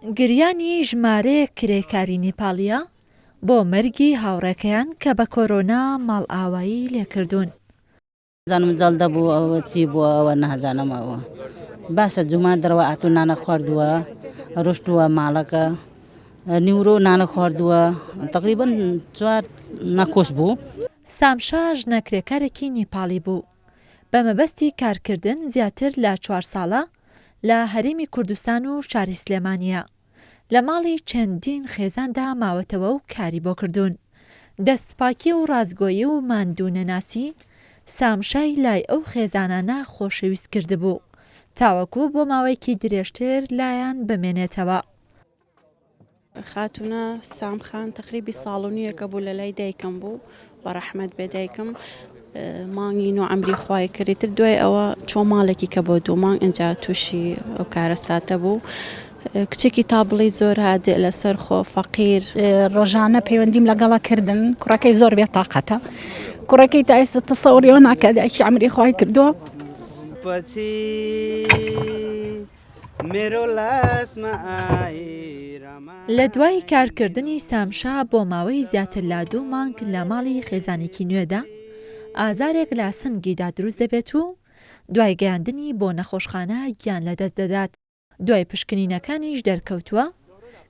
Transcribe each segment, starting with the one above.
گریانی ژمارەیەک کرێکاری نیپاڵییە بۆ مەرگی هاوڕێکەیان کە بە کۆرۆنا ماڵئاوایی لێکردوون. زانم جەڵدە بوو ئەوە چی بووە ئەوە نازانم ئەوە باشە جوما دەرەوە ئاتوو نانە خواردووە ڕۆشتووە ماڵەکە نیورۆ نانە خواردووە تقریبا چوار نەخۆش بوو. سامشا ژنە کرێکارێکی نیپاڵی بوو، بە مەبەستی کارکردن زیاتر لە چوار ساڵە لە هەرێمی کوردستان و شاری سلێمانییە. لە ماڵی چەندین خێزاندا ماوەتەوە و کاری بۆ کردوون. دەستپاکی و ڕاستگۆیی و ماندوونەناسی سامشای لای ئەو خێزانانە خۆشەویست کردبوو، تاوەکو بۆ ماوەیەکی درێژتر لایان بمێنێتەوە. خاتوونە سام خان تەقریبی ساڵ و نیوێکە بوو لە لای دایکم بوو بە ڕەحمەت بێ دایکم مانگی نۆ عەمری خوای کرد ئیتر دوای ئەوە چۆ ماڵێکی کە بۆ دوو مانگ ئینجا تووشی ئەو کارەساتە بوو کچێکی تا بڵێی زۆر هادئ لەسەر خۆ فەقیر. ڕۆژانە پەیوەندیم لەگەڵا کردن کوڕەکەی زۆر بێ تاقەتە کوڕەکەی تا ئێستا تەسەوری ئەوە ناکات دایکی عەمری خوای کردووە. لە دوای کارکردنی سامشا بۆ ماوەی زیاتر لە دوو مانگ لە ماڵی خێزانێکی نوێدا، ئازارێک لە سنگیدا دروست دەبێت و دوای گەیاندنی بۆ نەخۆشخانە گیان لەدەست دەدات، دوای پشکنینەکانیش دەرکەوتووە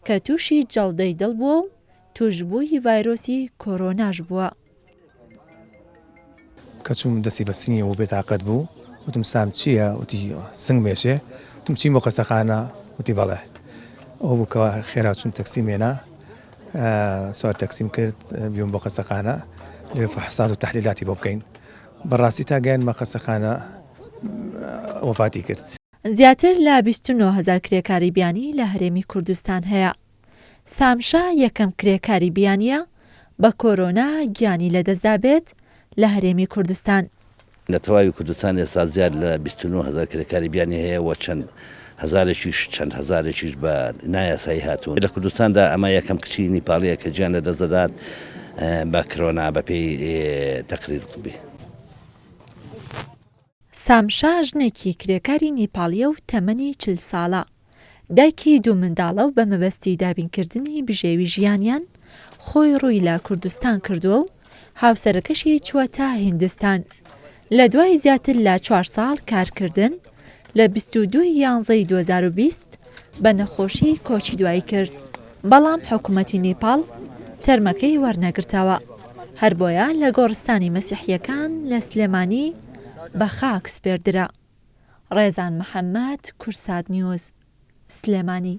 کە تووشی جەڵدەی دڵ بووە و تووشبووی ڤایرۆسی کۆرۆناش بووە. کە چووم دەستی بە سنگیەوە بێتاقەت بوو، وتم سام چییە؟ وتی سنگم ئێشێ، وتم چین بۆ خەستەخانە؟ وتی بەڵێ. ئەوە بوو کە خێرا چووم تەکسیم هێنا، سوار تەکسیم کرد بیوم بۆ خەستەخانە لەوێ فحوسات و تەحلیلاتی بۆ بکەین. بەڕاستی تا گەیاندمە خەستەخانە وەفاتی کرد. زیاتر لە 29 هەزار کرێکاری بیانی لە هەرێمی کوردستان هەیە. سامشا یەکەم کرێکاری بیانییە بە کۆرۆنا گیانی لەدەستدابێت لە هەرێمی کوردستان. لە تەواوی کوردستان ئێستا زیاد لە 29 هەزار کرێکاری بیانی هەیە و چەند هەزارێکیش چەند هەزارێکیش بە نایاسایی هاتوون. لە کوردستاندا ئەمە یەکەم کچی نیپاڵییە کە گیان لەدەست دەدات بە کرۆنا بەپێی تەقریر طبی. سامشا ژنێکی کرێکاری نیپاڵییە و تەمەنی 40 ساڵە. دایکی دوو منداڵە و بە مەبەستی دابینکردنی بژێوی ژیانیان خۆی ڕووی لە کوردستان کردووە و هاوسەرەکەشی چووەتە هیندستان. لە دوای زیاتر لە چوار ساڵ کارکردن لە 22 ی یانزەی 2020 بە نەخۆشی کۆچی دوایی کرد، بەڵام حکومەتی نیپاڵ تەرمەکەی وەرنەگرتەوە، هەر بۆیە لە گۆڕستانی مەسیحییەکان لە سلێمانی بە خاک سپێردرا. ڕێزان محەمەد، کوردسات نیوز، سلێمانی.